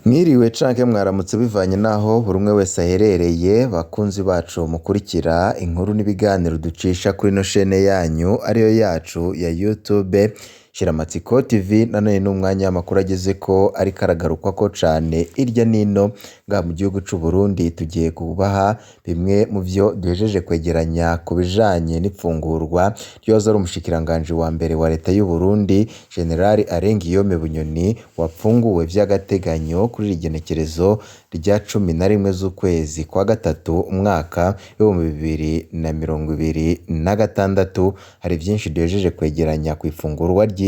Mwiriwe canke mwaramutse bivanye n'aho buri umwe wese aherereye, bakunzi bacu mukurikira inkuru n'ibiganiro ducisha kuri ino shene yanyu ariyo yacu ya YouTube Shiramatsiko TV. Nanone n'umwanya w'amakuru agezeko ariko aragarukwako cane irya nino ngaha mu gihugu c'u Burundi. Tugiye kubaha bimwe mu vyo duhejeje kwegeranya ku bijanye n'ifungurwa ry'uwahoze ari umushikiranganji wa mbere wa leta y'u Burundi, General Alain Guillaume Bunyoni, wapfunguwe vy'agateganyo kuri iri genekerezo rya 11 z'ukwezi kwa gatatu umwaka w'2026. Hari vyinshi duhejeje kwegeranya kw'ifungurwa ryiwe.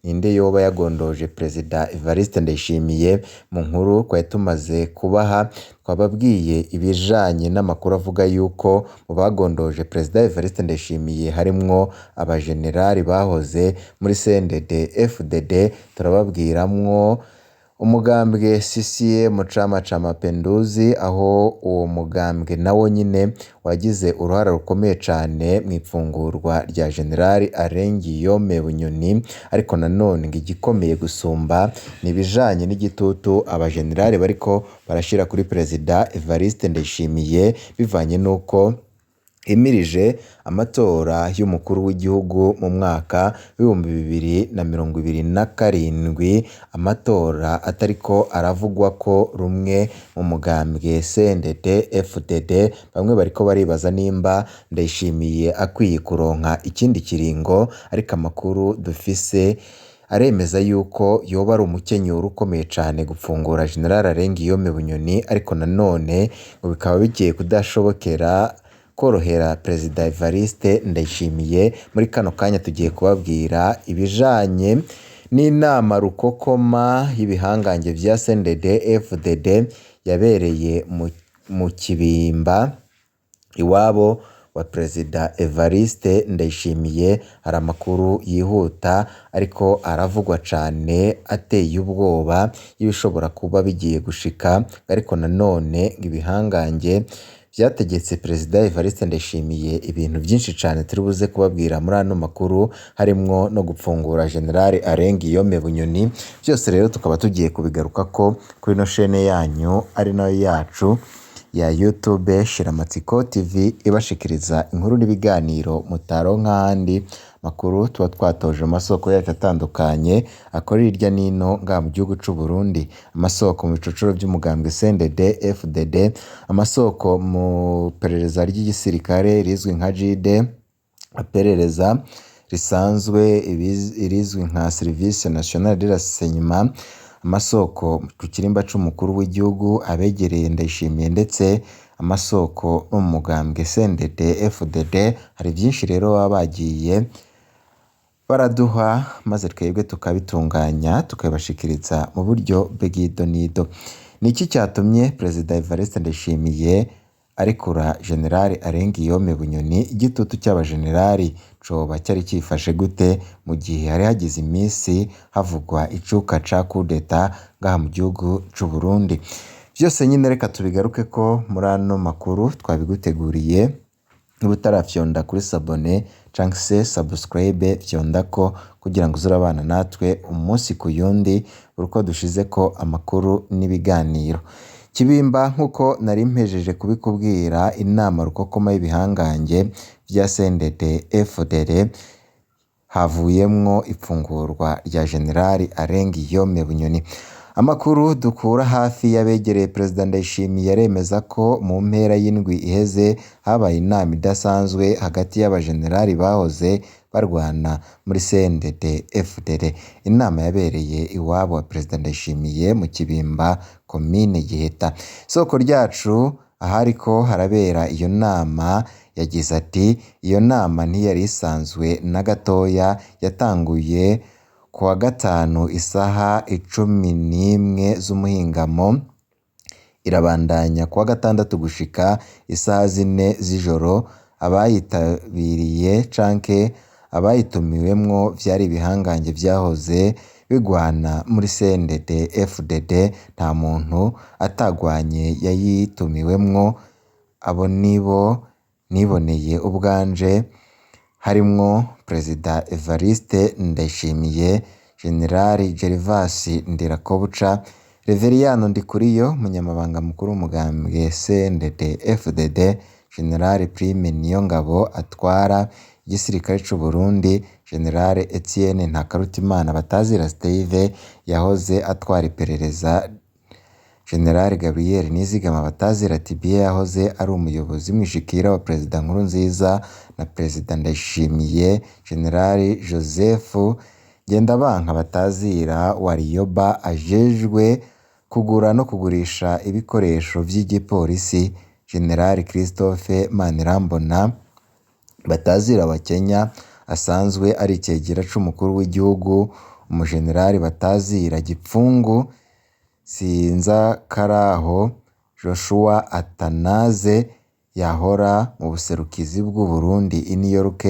Ninde yoba yagondoje Perezida Evariste Ndayishimiye? Mu nkuru twari tumaze kubaha, twababwiye ibijanye n'amakuru avuga yuko mu bagondoje Perezida Evariste Ndayishimiye harimwo abajenerali bahoze muri CNDD FDD, turababwiramwo umugambwe CCM Chama ca Mapinduzi, aho uwo mugambwe nawo nyene wagize uruhara rukomeye cane mw'ifungurwa rya General Alain Guillaume Bunyoni. Ariko nanone ngo igikomeye gusumba ni ibijanye n'igitutu abajenerali bariko barashira kuri Perezida Evariste Ndayishimiye, bivanye n'uko himirije amatora y'umukuru w'igihugu mu mwaka w'2027, amatora atariko aravugwako rumwe mu mugambwe CNDD FDD. Bamwe bariko baribaza nimba Ndayishimiye akwiye kuronka ikindi kiringo, ariko amakuru dufise aremeza yuko yoba ari umukenyuro ukomeye cane gupfungura General Alain Guillaume Bunyoni, ariko nanone ngo bikaba bigiye kudashobokera korohera Perezida Evariste Ndayishimiye. Muri kano kanya tugiye kubabwira ibijanye n'inama rukokoma y'ibihangange vya CNDD FDD yabereye mu Kibimba iwabo wa Perezida Evariste Ndayishimiye. Hari amakuru yihuta ariko aravugwa cane ateye ubwoba y'ibishobora kuba bigiye gushika, ariko nanone ngo ibihangange vyategetse Perezida Evariste Ndayishimiye ibintu vyinshi cane turi buze kubabwira muri ano makuru, harimwo no gupfungura General Alain Guillaume Bunyoni. Vyose rero tukaba tugiye kubigarukako kuri ino shene yanyu ari nayo yacu ya YouTube Shiramatsiko TV, ibashikiriza inkuru n'ibiganiro mutaronka ahandi. Makuru tuba twatoje mu masoko yacu atandukanye akorera irya nino ngaha mu gihugu c'u Burundi, amasoko mu bicocoro vy'umugambwe CNDD FDD, amasoko mu perereza ry'igisirikare rizwi nka JID, iperereza risanzwe irizwi nka Service National de Renseignement, amasoko ku kirimba c'umukuru w'igihugu abegereye Ndayishimiye, ndetse amasoko no mu mugambwe CNDD FDD. Hari vyinshi rero baba bagiye baraduha, maze twebwe tukabitunganya tukabibashikiriza mu buryo bw'idonido. Ni iki catumye Perezida Evariste Ndayishimiye arekura General Alain Guillaume Bunyoni? Igitutu c'abajenerali coba cari cifashe gute mu gihe hari hagize imisi havugwa icuka ca coup d'etat ngaha mu gihugu c'u Burundi? Vyose nyene reka tubigarukeko muri ano makuru twabiguteguriye. Niba utarafyonda kuri s'abonner canke se subscribe, fyondako kugira ngo uze urabana natwe umunsi ku yundi buri uko dushizeko amakuru n'ibiganiro. Kibimba, nk'uko nari mpejeje kubikubwira, inama rukokoma y'ibihangange vya CNDD FDD havuyemwo ifungurwa rya General Alain Guillaume Bunyoni. Amakuru dukura hafi y'abegereye Perezida Ndayishimiye aremeza ko mu mpera y'indwi iheze habaye inama idasanzwe hagati y'abajenerali bahoze barwana muri CNDD FDD. Inama yabereye iwabo wa Perezida Ndayishimiye mu Kibimba, komine Giheta. Isoko ryacu ahariko harabera iyo nama yagize ati: "Iyo nama ntiyari isanzwe na gatoya, yatanguye kuwa gatanu isaha 11 z'umuhingamo, irabandanya kuwa gatandatu gushika isaha 4 z'ijoro. Abayitabiriye canke abayitumiwemwo vyari ibihangange vyahoze bigwana muri CNDD FDD, nta muntu atagwanye yayitumiwemwo, abo nibo niboneye ubwanje, harimwo Perezida Evariste Ndayishimiye, General Gervas Ndirakobuca, Reveriyano Ndikuriyo, umunyamabanga mukuru w'umugambwe CNDD-FDD, General Prime Niyongabo atwara igisirikare c'u Burundi, General Etienne Ntakarutimana Batazira Steve yahoze atwara iperereza, General Gabriel Nizigama Batazira Tibie yahoze ari umuyobozi mwishikira wa Perezida Nkurunziza na Perezida Ndayishimiye, General Joseph Ngendabanka Batazira Warioba ajejwe kugura no kugurisha ibikoresho vy'igipolisi, General Christophe Manirambona Batazira wa Kenya asanzwe ari icegera c'umukuru w'igihugu, umujenerali Batazira Gipfungu Sinzakaraho Joshua Atanaze yahora mu buserukizi bw'u Burundi i New York,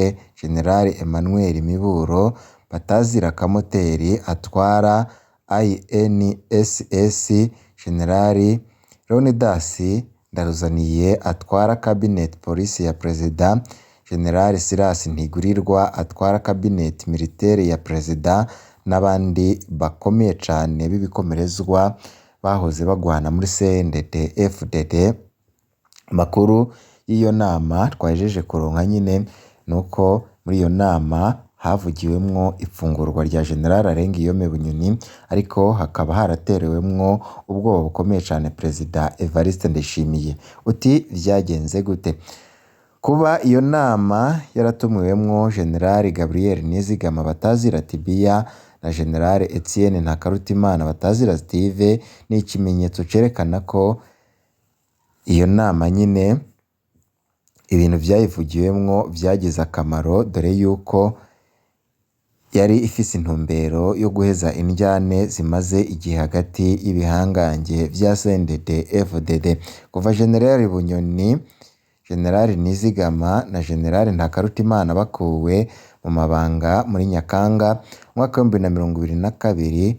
General Emmanuel Miburo Batazira Kamoteri atwara INSS, General Leonidas Ndaruzaniye atwara Cabinet Police ya Perezida, General Silas Ntigurirwa atwara Cabinet Militaire ya Perezida n'abandi bakomeye cane b'ibikomerezwa bahoze bagwana muri CNDD-FDD. Amakuru y'iyo nama twahejeje kuronka nyene nuko muri iyo nama havugiwemwo ifungurwa rya General Arengiyome Bunyoni, ariko hakaba haraterewemwo ubwoba bukomeye cane Perezida Evariste Ndayishimiye. Uti vyagenze gute? Kuba iyo nama yaratumiwemwo General Gabriel Nizigama Batazira Tibia na General Etienne Ntakarutimana Batazira Steve ni ikimenyetso cerekana ko iyo nama nyine ibintu vyayivugiwemwo vyagize akamaro, dore yuko yari ifise intumbero yo guheza indyane zimaze igihe hagati y'ibihangange vya CNDD-FDD. Kuva General Bunyoni, General Nizigama na General Ntakarutimana bakuwe mu mabanga muri Nyakanga umwaka w'2022,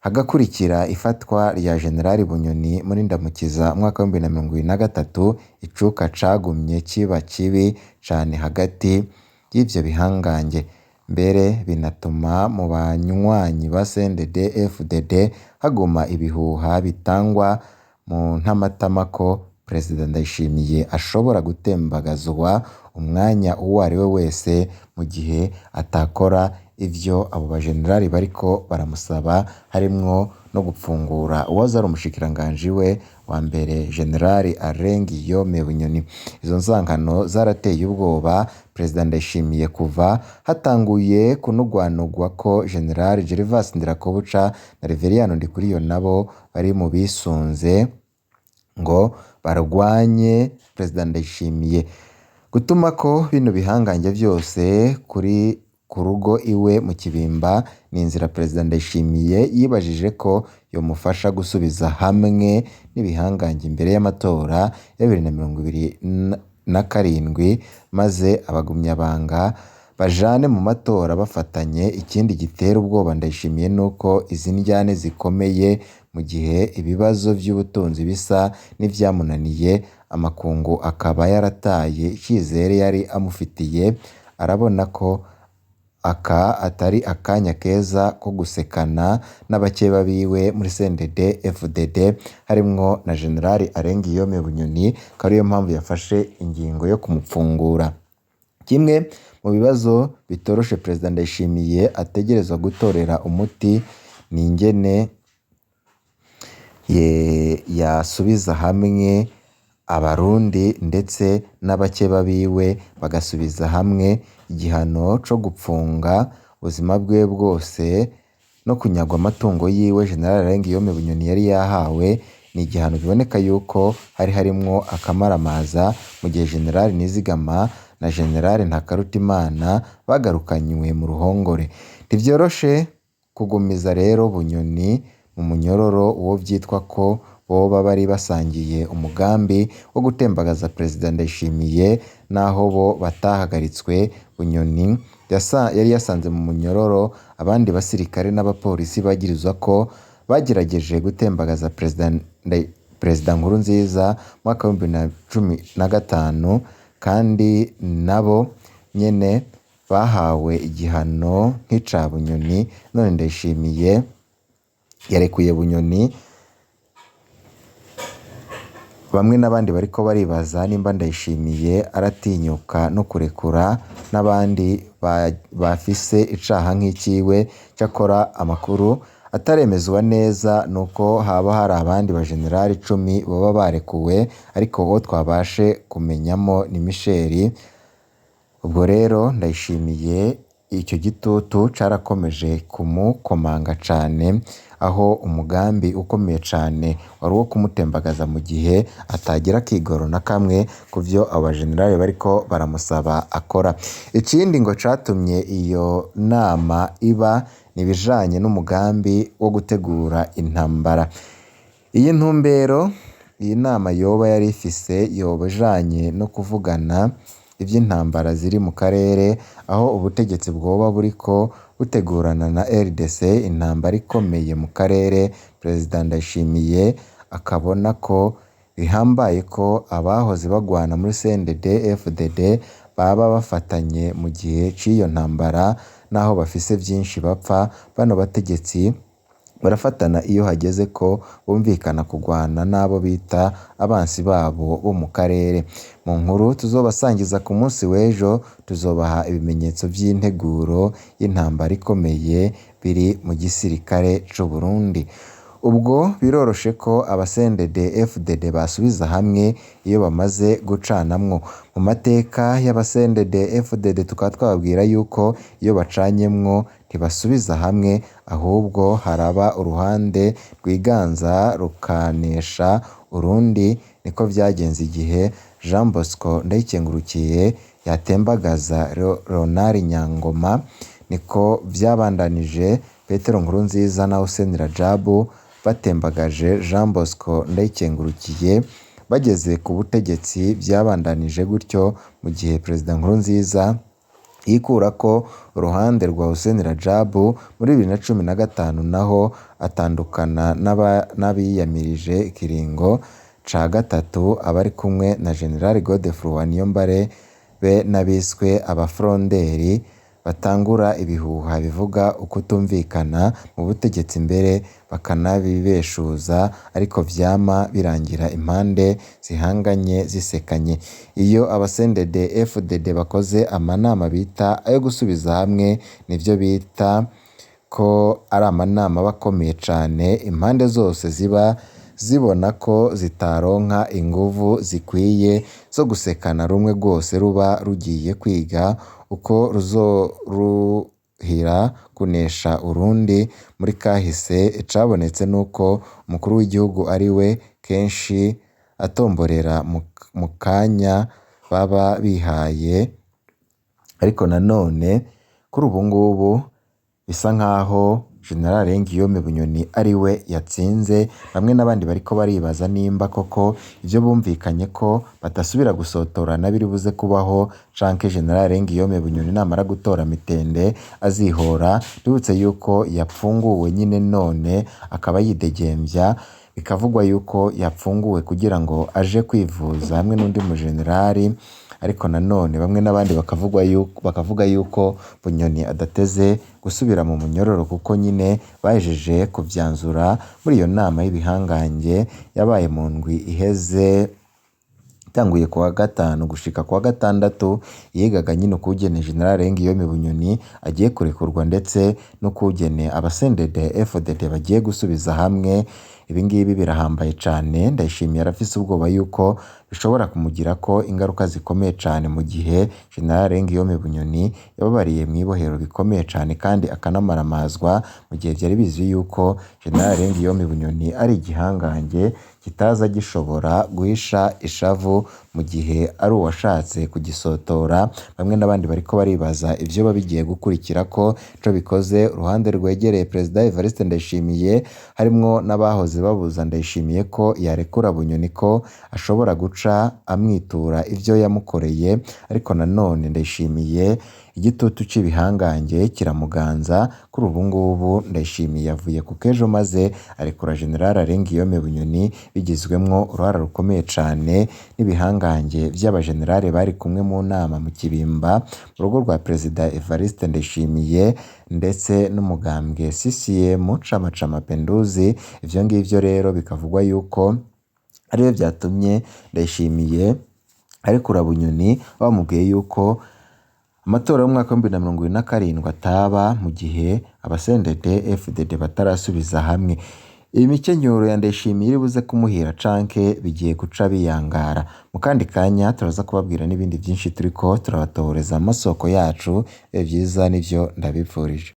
hagakurikira ifatwa rya General Bunyoni muri Ndamukiza umwaka w'2023, icuka cagumye kiba kibi cane hagati y'ivyo bihangange. Mbere binatuma mu banywanyi ba CNDD-FDD haguma ibihuha bitangwa mu ntamatama ko Perezida Ndayishimiye ashobora gutembagazwa umwanya uwo ari we wese mu gihe atakora ivyo abo bajenerali bariko baramusaba, harimwo no gupfungura uwahoze ari umushikiranganji we wa mbere General Arengiyome Bunyoni. Izo nzangano zarateye ubwoba Perezida Ndayishimiye kuva hatanguye kunugwanugwa ko General Gervas Ndirakobuca na Reveriyano Ndikuriyo nabo bari mu bisunze ngo barwanye Perezida Ndayishimiye. Gutuma ko bino bihangange vyose kuri ku rugo iwe mu Kibimba ni inzira Perezida Ndayishimiye yibajije ko yomufasha gusubiza hamwe n'ibihangange imbere y'amatora ya 2027, maze abagumyabanga bajane mu matora bafatanye. Ikindi gitera ubwoba Ndayishimiye nuko izi ndyane zikomeye mu gihe ibibazo vy'ubutunzi bisa n'ivyamunaniye, amakungu akaba yarataye icizere yari amufitiye, arabona ko aka atari akanya keza ko gusekana n'abakeba biwe muri CNDD-FDD, harimwo na General Arengiyome Bunyoni, ko ariyo mpamvu yafashe ingingo yo kumupfungura. Kimwe mu bibazo bitoroshe Perezida Ndayishimiye ategerezwa gutorera umuti ni ingene yasubiza hamwe Abarundi ndetse n'abakeba biwe bagasubiza hamwe igihano co gupfunga ubuzima bwiwe bwose no kunyagwa amatungo yiwe General Arengiyome Bunyoni yari yahawe, ni igihano biboneka yuko hari harimwo akamaramaza mu gihe General Nizigama na General Ntakarutimana bagarukanywe mu ruhongore. Ntivyoroshe kugumiza rero Bunyoni mu munyororo uwo vyitwa ko boba bari basangiye umugambi wo gutembagaza Perezida Ndayishimiye, naho bo batahagaritswe. Bunyoni yari yasanze mu munyororo abandi basirikare n'abapolisi bagirizwa ko bagerageje gutembagaza Perezida Nkurunziza mu mwaka w'2015, kandi nabo nyene bahawe igihano nk'ica Bunyoni. None Ndayishimiye yarekuye Bunyoni Bamwe n'abandi bariko baribaza nimba Ndayishimiye aratinyuka no kurekura n'abandi bafise icaha nk'iciwe. Cyakora amakuru ataremezwa neza nuko haba hari abandi bajenerali 10 boba barekuwe, ariko uwo twabashe kumenyamo ni Michel. Ubwo rero Ndayishimiye icyo gitutu carakomeje kumukomanga cane, aho umugambi ukomeye cane wari uwo kumutembagaza mu gihe atagira akigoro na kamwe ku vyo abo bajenerali bariko baramusaba akora. Ikindi ngo catumye iyo nama iba ni ibijanye n'umugambi wo gutegura intambara. Iyi ntumbero iyi nama yoba yari ifise yoba ijanye no kuvugana ivy'intambara ziri mu karere, aho ubutegetsi bwoba buriko butegurana na RDC intambara ikomeye mu karere. Perezida Ndayishimiye akabona ko bihambaye ko abahoze bagwana muri CNDD FDD baba bafatanye mu gihe c'iyo ntambara, naho bafise vyinshi bapfa. Bano bategetsi barafatana iyo hageze ko bumvikana kugwana n'abo bita abansi babo bo mu karere. Mu nkuru tuzobasangiza ku munsi w'ejo tuzobaha ibimenyetso vy'integuro y'intambara ikomeye biri mu gisirikare c'u Burundi. Ubwo biroroshe ko aba CNDD FDD basubiza hamwe iyo bamaze gucanamwo. Mu mateka y'aba CNDD FDD tukaba twababwira yuko iyo bacanyemwo ntibasubiza hamwe, ahubwo haraba uruhande rwiganza rukanesha urundi. Niko vyagenze igihe Jean Bosco Ndayikengurukiye yatembagaza Leonard Nyangoma, niko vyabandanije Petero Nkurunziza na Hussein Rajabu batembagaje Jean Bosco Ndayikengurukiye bageze ku butegetsi. Vyabandanije gutyo mu gihe Perezida Nkurunziza yikurako uruhande rwa Hussein Rajabu muri 2015, naho atandukana n'abiyamirije ikiringo ca gatatu abari kumwe na General Godefroid Niyombare be n'abiswe abafronderi, batangura ibihuha bivuga ukutumvikana mu butegetsi, mbere bakanabibeshuza, ariko vyama birangira impande zihanganye zisekanye. Iyo aba CNDD FDD bakoze amanama bita ayo gusubiza hamwe, nivyo bita ko ari amanama aba akomeye cane, impande zose ziba zibona ko zitaronka inguvu zikwiye zo gusekana rumwe rwose ruba rugiye kwiga uko ruzoruhira kunesha urundi. Muri kahise icabonetse nuko umukuru w'igihugu ari we kenshi atomborera mu kanya baba bihaye, ariko nanone kuri ubu ngubu bisa nkaho General Guillaume Bunyoni ari we yatsinze. Bamwe n'abandi bariko baribaza nimba koko ivyo bumvikanye ko badasubira gusotorana biri buze kubaho, canke General Guillaume Bunyoni namara gutora mitende azihora. Twibutse yuko yapfunguwe nyine none akaba yidegemvya, bikavugwa yuko yapfunguwe kugira ngo aje kwivuza hamwe n'undi mujenerali, ariko nanone bamwe n'abandi bakavuga yuko Bunyoni adateze gusubira mu munyororo, kuko nyine bahejeje kuvyanzura muri iyo nama y'ibihangange yabaye mu ndwi iheze, itanguye kuwa gatanu gushika kuwa gatandatu, yigaga nyine ukugene General Guillaume Bunyoni agiye kurekurwa, ndetse n'ukugene aba CNDD FDD bagiye gusubiza hamwe. Ibi ngibi birahambaye cane. Ndayishimiye arafise ubwoba yuko bishobora kumugirako ingaruka zikomeye cane mu gihe General Guillaume Bunyoni yababariye mw'ibohero bikomeye cane kandi akanamaramazwa, mu gihe vyari bizwi yuko General Guillaume Bunyoni ari igihangange kitaza gishobora guhisha ishavu mu gihe ari uwashatse kugisotora. Bamwe n'abandi bariko baribaza ivyo bigiye gukurikira ko ico bikoze uruhande rwegereye Perezida Evariste Ndayishimiye, harimwo n'abahoze babuza Ndayishimiye ko yarekura Bunyoni ko ashobora guca amwitura ivyo yamukoreye, ariko nanone Ndayishimiye igitutu c'ibihangange kiramuganza. Kuri ubu ngubu Ndayishimiye yavuye ku kejo maze arekura General Guillaume Bunyoni, bigizwemwo uruhara rukomeye cane n'ibihangange vy'abajenerali bari kumwe mu nama mu Kibimba mu rugo rwa Perezida Evariste Ndayishimiye, ndetse n'umugambwe CCM Chama cha Mapinduzi. Ivyo ngivyo rero bikavugwa yuko arivyo vyatumye Ndayishimiye arekura Bunyoni, bamubwiye yuko amatora y'umwaka w'2027 ataba mu gihe aba CNDD FDD batarasubiza hamwe. Iyi mikenyuro ya Ndayishimiye iri buze kumuhira canke bigiye guca biyangara. Mu kandi kanya turaza kubabwira n'ibindi vyinshi turiko turabatohoreza mu masoko yacu, ibihe vyiza nivyo ndabipfurije.